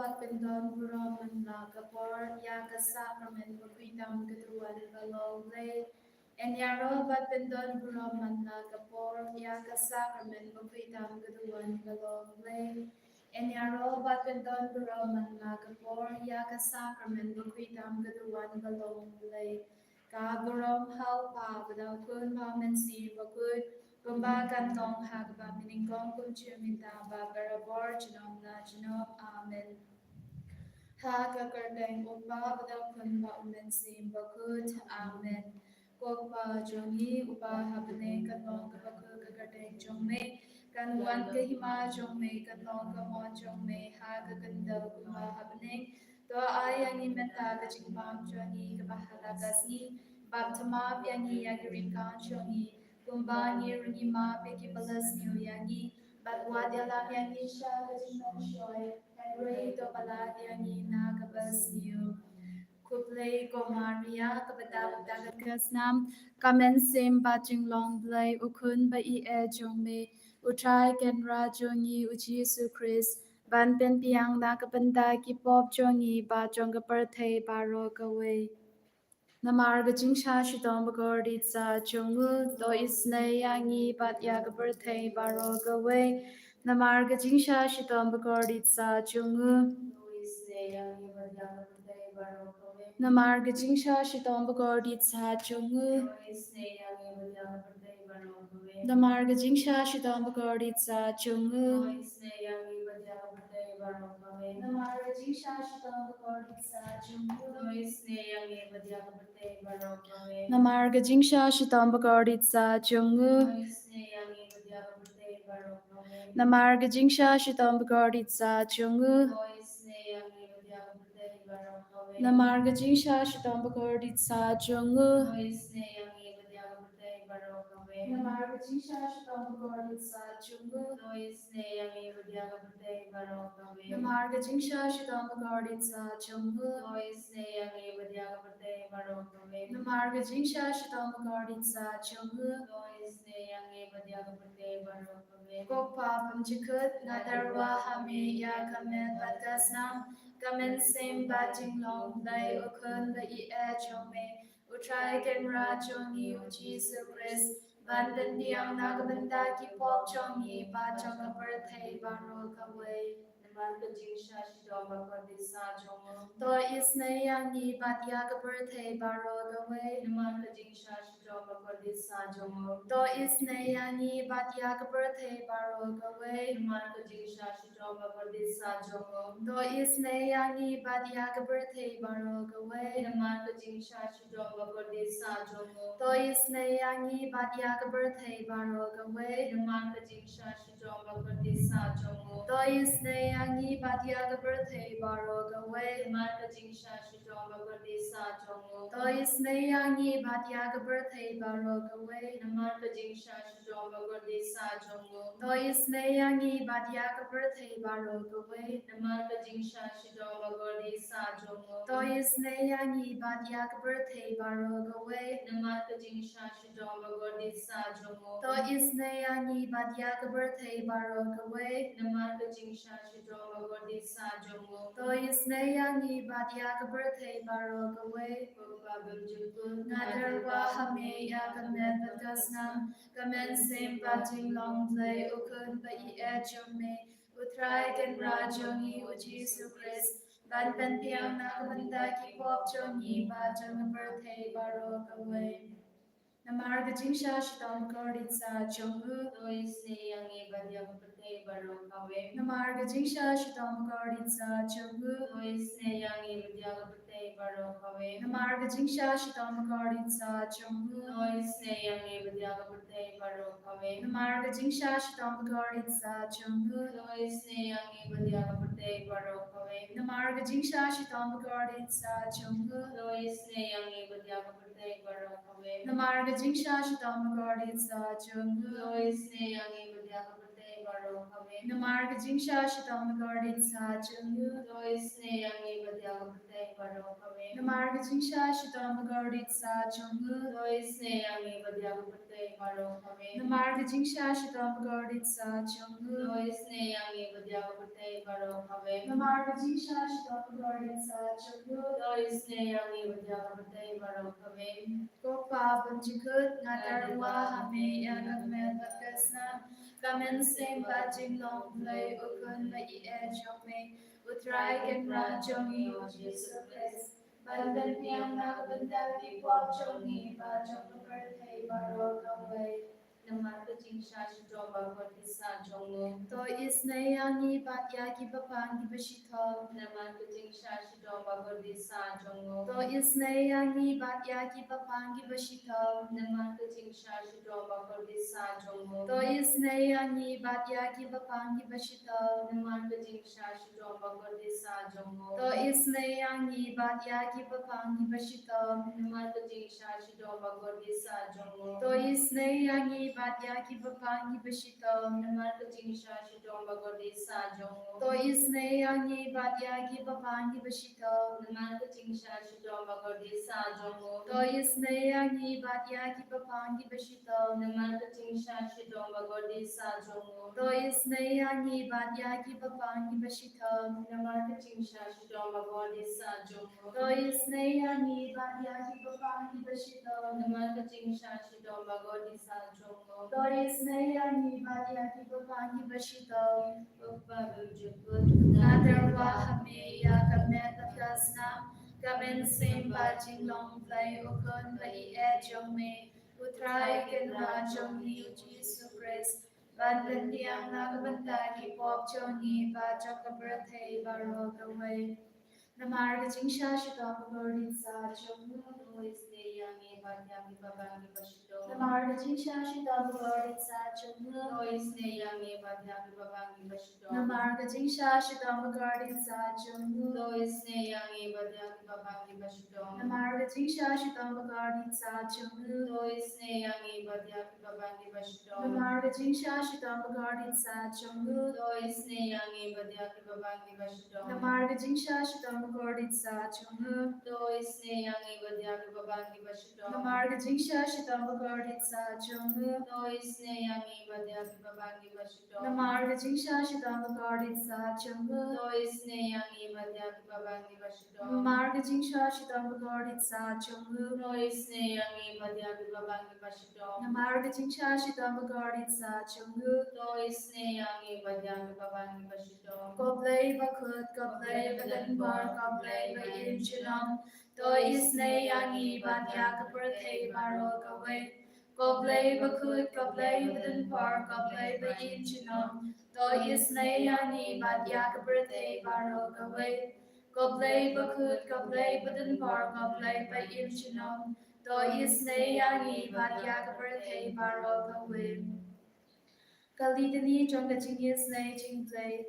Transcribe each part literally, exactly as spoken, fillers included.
Bad pyndon burom man la ka por ïa ka sakramen bakhuid tam ka duwan ka long Blei. Yn ïaroh bad pyndon burom man la ka por ïa ka sakramen bakhuid tam ka duwan ka long Blei. Yn ïaroh bad pyndon burom man la ka por ïa ka sakramen bakhuid tam ka duwan ka long Blei. Ka burom ha u Kpa bad ha u Khun bad ha u Mynsiem Bakhuid, kumba kan long ha kaba mynnyngkong, kumjuh mynta bad barabor, junom la junom. Amen. Ha ka kyrteng u Kpa bad u Khun bad u Mynsiem Bakhuid. Amen. Ko Kpa jong ngi uba ha bneng, kan long kaba khuid ka kyrteng jong me, kan wan ka hima jong me, kan long ka mon jong me ha ka khyndew kumba ha bneng. To ai ïa ngi mynta ka jingbam jong ngi kaba ha la ka sngi, bad to map ïa ngi ïa ki ryngkat jong ngi, kumba ngi ruh ngi map ïa kiba la sniew ïa ngi, bad wat ïalam ïa ngi sha ka jingnongshoi, hynrei to pyllait ïa ngi na kaba sniew. Khublei ko Maria, kaba dap da ka snam, ka Mynsiem bad jinglong Blei, u Khun ba ïeit jong me, u Trai Kynrad jong ngi u Jisu Khrist, ban pynbiang na ka bynta ki pop jong ngi bad jong ka pyrthei baroh kawei. Namar ka jingshah shitom bakordit satia jong u, to isynei ïa ngi bad ïa ka pyrthei baroh kawei. Namar ka jingshah shitom bakordit satia jong u. Namar ka jingshah shitom bakordit satia jong u. Namar ka jingshah shitom bakordit satia jong u. Namar ka jingshah shitom bakordit satia jong u. Namar ka jingshah shitom bakordit satia jong u. Namar ka jingshah shitom bakordit satia jong u. Namar ka jingshah shitom bakordit satia jong u. Namar ka jingshah shitom bakordit satia jong u. Namar ka jingshah shitom bakordit satia jong u. Namar ka jingshah shitom bakordit satia jong u. Ko Kpa bymjukut, nga tyrwa ha me ïa ka met bad ka snam, ka Mynsiem bad jinglong Blei, u Khun ba ïeit jong me, u Trai Kynrad jong ngi u Jisu Khrist, ban pynbiang na ka bynta ki pop jong ngi bad jong ka pyrthei baroh kawei. Namar ka jingshah shitom bakordit satia jong u. To isynei ïa ngi bad ïa ka pyrthei baroh kawei. Namar ka jingshah shitom bakordit satia jong u. To isynei ïa ngi bad ïa ka pyrthei baroh kawei. Namar ka jingshah shitom bakordit satia jong u. To isynei ïa ngi bad ïa ka pyrthei baroh kawei. Namar ka jingshah shitom bakordit satia jong u. To isynei ïa ngi bad ïa ka pyrthei baroh kawei. Namar ka jingshah shitom bakordit satia jong u. To isynei ïa ngi bad ïa ka pyrthei baroh kawei. Namar ka jingshah shitom bakordit satia jong u. To isynei ïa ngi bad ïa ka pyrthei baroh kawei. Namar ka jingshah shitom bakordit satia jong u. To isynei ïa ngi bad ïa ka pyrthei baroh kawei. Namar ka jingshah shitom bakordit satia jong u. To isynei ïa ngi bad ïa ka pyrthei baroh kawei. Namar ka jingshah shitom bakordit satia jong u. To isynei ïa ngi bad ïa ka pyrthei baroh kawei. Namar ka jingshah shitom bakordit satia jong u. To isynei ïa ngi bad ïa ka pyrthei baroh kawei. Ko Kpa bymjukut, nga tyrwa ha me ïa ka met bad ka snam, ka Mynsiem bad jinglong Blei, u Khun ba ïeit jong me, u Trai Kynrad jong ngi u Jisu Khrist, ban pynbiang na ka bynta ki pop jong ngi bad jong ka pyrthei baroh kawei. Namar ka jingshah shitom bakordit satia jong u. To isynei ïa ngi bad ïa ka pyrthei baroh kawei. Namar ka jingshah shitom bakordit satia jong u. To isynei ïa ngi bad ïa ka pyrthei baroh kawei. Namar ka jingshah shitom bakordit satia jong u. To isynei ïa ngi bad ïa ka pyrthei baroh kawei. Namar ka jingshah shitom bakordit satia jong u. To isynei ïa ngi bad ïa ka pyrthei baroh kawei. Namar ka jingshah shitom bakordit satia jong u. To isynei ïa ngi bad ïa ka pyrthei baroh kawei. Namar ka jingshah shitom bakordit satia jong u. To isynei ïa ngi bad ïa ka pyrthei baroh kawei. Namar ka jingshah shitom bakordit saht jong u, to isynei ïa ngi bad ïa ka pyrthei baroh kawei. Namar ka jingshah shitom bakordit saht jong u, to isynei ïa ngi bad ïa ka pyrthei baroh kawei. Namar ka jingshah shitom bakordit saht jong u, to isynei ïa ngi bad ïa ka pyrthei baroh kawei. Namar ka jingshah shitom bakordit saht jong u, to isynei ïa ngi bad ïa ka pyrthei baroh kawei. Ko Pa bymjukut, nga tyrwa ha me ïa ka met bad ka snam. Ka mynsiem bad jinglong Blei u khun ba ïeit jong me, U Trai Kynrad jong ngi U Jisu Khrist, ban pynbiang na ka bynta ki pop jong ngi bad jong ka pyrthei baroh kawei. Namar ka jingshah shitom bakordit saht jong u, to isynei ïa ngi bad ïa kiba pang kiba shitom. Namar ka jingshah shitom bakordit saht jong u, to isynei ïa ngi bad ïa kiba pang kiba shitom. Namar ka jingshah shitom bakordit saht jong u, to isynei ïa ngi bad ïa kiba pang kiba shitom. Namar ka jingshah shitom bakordit saht jong u, to isynei ïa ngi bad ïa kiba pang kiba shitom. Namar ka jingshah shitom bakordit saht jong u, to isynei ïa ngi bad ïa kiba pang kiba shitom. Namar ka jingshah shitom bakordit saht jong u, to isynei ïa ngi bad ïa kiba pang kiba shitom. Namar ka jingshah shitom bakordit saht jong u, to isynei ïa ngi bad ïa kiba pang kiba shitom. Namar ka jingshah shitom bakordit saht jong u, to isynei ïa ngi bad ïa kiba pang kiba shitom. Namar ka jingshah shitom bakordit saht jong u, to isynei ïa ngi bad ïa kiba pang kiba shitom. Namar ka jingshah shitom bakordit saht jong u, to isynei ïa ngi bad ïa kiba pang kiba shitom. Ko Pa bymjukut, nga tyrwa ha me ïa ka met bad ka snam. Ka mynsiem bad jinglong Blei u khun ba ïeit jong me, U Trai Kynrad jong ngi U Jisu Khrist, ban pynbiang na ka bynta ki pop jong ngi bad jong ka pyrthei baroh kawei. Namar ka jingshah shitom bakordit saht jong u, to isynei ïa ngi bad ïa kiba pang kiba shitom. Namar ka jingshah shitom bakordit saht jong u, to isynei ïa ngi bad ïa kiba pang kiba shitom. Namar ka jingshah shitom bakordit saht jong u, to isynei ïa ngi bad ïa kiba pang kiba shitom. Namar ka jingshah shitom bakordit saht jong u, to isynei ïa ngi bad ïa kiba pang kiba shitom. Namar ka jingshah shitom bakordit saht jong u, to isynei ïa ngi bad ïa kiba pang kiba shitom. Namar ka jingshah shitom bakordit saht jong u, to isynei ïa ngi bad ïa kiba pang kiba shitom. Namar ka jingshah shitom bakordit saht jong u, to isynei ïa ngi bad ïa kiba pang kiba shitom. Namar ka jingshah shitom bakordit saht jong u, to isynei ïa ngi bad ïa kiba pang kiba shitom. Namar ka jingshah shitom bakordit saht jong u, to isynei ïa ngi bad ïa kiba pang kiba shitom. Namar ka jingshah shitom bakordit saht jong u, to isynei ïa ngi bad ïa kiba pang kiba shitom. Ko Blei bakhuid, ko Blei badonbor, ko Blei ba im junom, to isynei ïa ngi bad ïa ka pyrthei baroh kawei. Ko Blei bakhuid, ko Blei badonbor, ko Blei ba im junom, to isynei ïa ngi bad ïa ka pyrthei baroh kawei. Ko Blei bakhuid, ko Blei badonbor, ko Blei ba im junom, to isynei ïa ngi bad ïa ka pyrthei baroh kawei. Ka Litany jong ka jingisynei jong U Blei.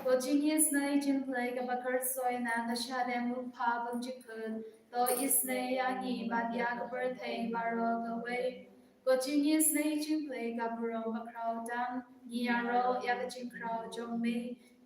Ko jingisynei jong U Blei kaba khuid soi na ka shadem U Kpa bymjukut, to isynei ïa ngi bad ïa ka pyrthei baroh kawei. Ko jingisynei jong U Blei ka burom bakhraw tam, ngi ïaroh ïa ka jingkhraw jong me.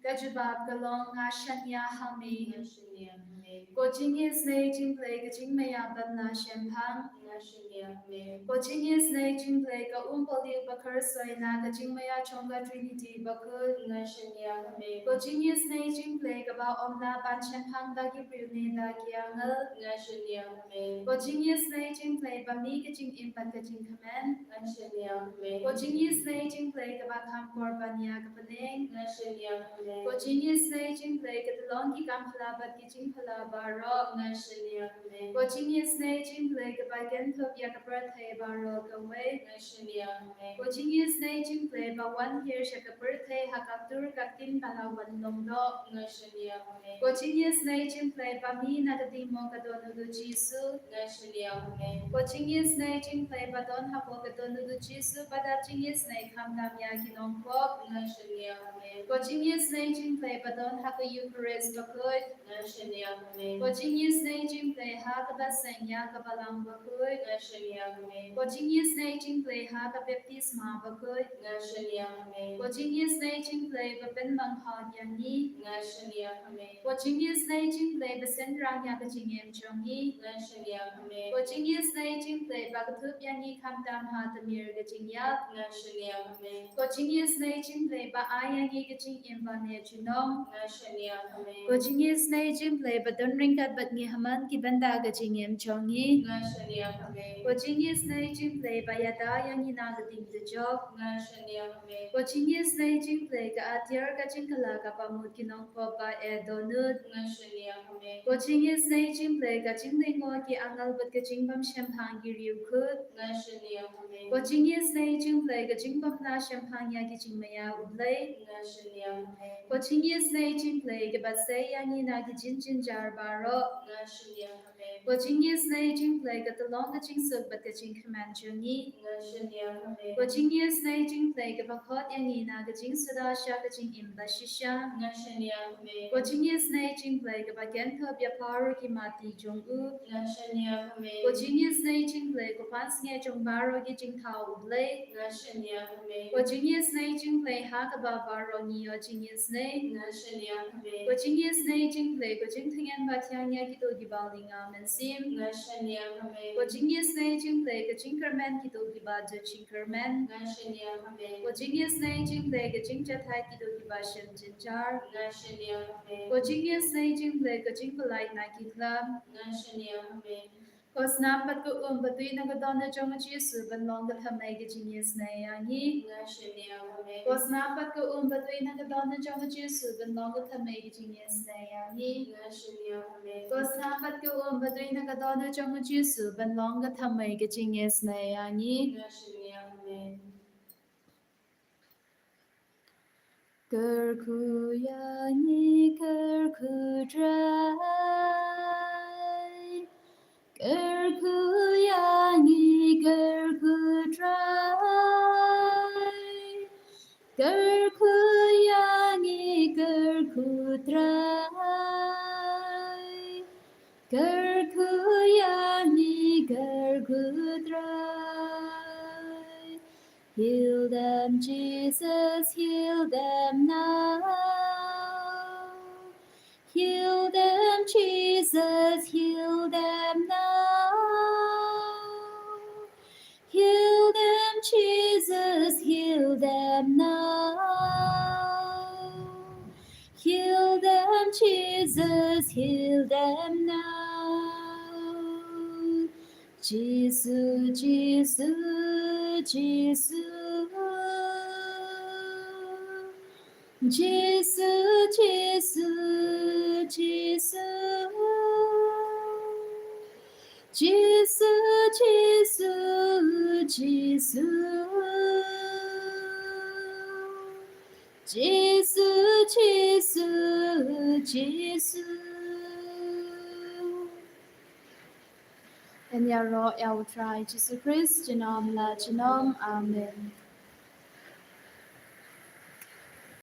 Ka jubab ka long, nga shaniah ha me. Nga shaniah ha me. Ko jingisynei jong U Blei ka jingmaïa ban la shemphang. Nga shaniah ha me. Ko jingisynei jong U Blei ka umpohliew ba khuid soi na ka jingmaïa jong ka Trinity bakhuid. Nga shaniah ha me. Ko jingisynei jong U Blei kaba ym lah ban shemphang da ki briew ne da ki angel. Nga shaniah ha me. Ko jingisynei jong U Blei ba mih ka jingim bad ka jingkmen. Nga shaniah ha me. Ko jingisynei jong U Blei kaba kham kor ban ïa ka bneng. Nga shaniah ha me. Ko jingisynei jong U Blei ka tyllong ki kam phylla bad ki jingphylla baroh. Nga shaniah ha me. Ko jingisynei jong U Blei kaba kynthup ïa ka pyrthei baroh kawei. Nga shaniah ha me. Ko jingisynei jong U Blei ba wan hiar sha ka pyrthei ha ka tur ka ktien ba la wan long doh. Nga shaniah ha me. Ko jingisynei jong U Blei ba mih na ka ding mong ka don u Jisu. Nga shaniah ha me. Ko jingisynei jong U Blei ba don hapoh ka don u Jisu ba da jingisynei khamtam ïa ki nongpop. Nga shaniah ha me. Ko jingisynei Jingïaseng Blei ba don ha ka Eukharist bakhuid. Nga shaniah ha me. Ko jingïaseng Blei ha kaba seng ïa ka Balang bakhuid. Nga shaniah ha me. Ko jingïaseng Blei ha ka baptisma bakhuid. Nga shaniah ha me. Ko jingïaseng Blei ba pynmang hok ïa ngi. Nga shaniah ha me. Ko jingïaseng Blei ba synran ïa ka jingim jong ngi. Nga shaniah ha me. Ko jingïaseng Blei ba kdup ïa ngi khamtam ha ka mir ka jingïap. Nga shaniah ha me. Ko jingïaseng Blei ba ai ïa ngi ka jingim ba neh junom. Nga shaniah ha me. Ko jingïaseng Blei ba don ryngkat bad ngi ha man ki bynta ka jingim jong ngi. Nga shaniah ha me. Ko jingïaseng Blei ba ïada ïa ngi na ka ding dujok. Nga shaniah ha me. Ko jingïaseng Blei ka atiar ka jingkylla kaba mut ki nongpop ba eh dohnud. Nga shaniah ha me. Ko jingïaseng Blei ka jinglyngngoh ki angel bad ka jingbym shemphang ki riewkhuid. Nga shaniah ha me. Ko jingïaseng Blei ka jingbym lah shemphang ïa ki jingmaïa U Blei. Nga shaniah ha me. Ko jingïaseng Blei kaba sei ïa ngi na ki jingjynjar baroh. Nga shaniah ha me. Ko jingïaseng Blei ka tyllong ka jingsuk bad ka jingkmen jong ngi. Nga shaniah ha me. Ko jingïaseng Blei kaba khot ïa ngi na ka jingsuda sha ka jingim ba shisha. Nga shaniah ha me. Ko jingïaseng Blei kaba kynthup ïa baroh ki mati jong u. Nga shaniah ha me. Ko jingïaseng Blei ko pansngiat jong baroh ki jingthaw U Blei. Nga shaniah ha me. Ko jingïaseng Blei ha kaba baroh ngi ïoh jingïaseng. Nga shaniah ha me. Ko jingïaseng Blei ko jingthngen ba thiang ïa kito kiba lynga mynsiem. Nga shaniah ha me. Ko jingïaseng Blei ka jingkyrmen kito kiba jot jingkyrmen. Nga shaniah ha me. Ko jingïaseng Blei ka jingjahthait kito kiba shem jynjar. Nga shaniah ha me. Ko jingïaseng Blei ka jingpyllait na ki khlam. Nga shaniah ha me. Ko snam bad ka um ba tui na ka dohnud jong u Jisu ban long ka thymmei ka jingïaseng ïa ngi. Nga shaniah ha me. Ko snam bad ka um ba tui na ka dohnud jong u Jisu ban long ka thymmei ka jingïaseng ïa ngi. Nga shaniah ha me. Ko snam bad ka um ba tui na ka dohnud jong u Jisu ban long ka thymmei ka jingïaseng ïa ngi. Nga shaniah ha me. Kyrkhu ïa ngi, kyrkhu Trai. Kyrkhu ïa ngi, kyrkhu Trai. Kyrkhu ïa ngi, kyrkhu Trai. Kyrkhu ïa ngi, kyrkhu Trai. Heal them, Jesus, heal them now. Heal them, Jesus, heal them now. Heal them, Jesus, heal them now. Heal them, Jesus, heal them now. Jisu, Jisu, Jisu. Jisu, Jisu, Jisu. Jisu, Jisu, Jisu. Jisu, Jisu, Jisu. Yn ïaroh ïa U Trai Jisu Khrist junom la junom. Amen.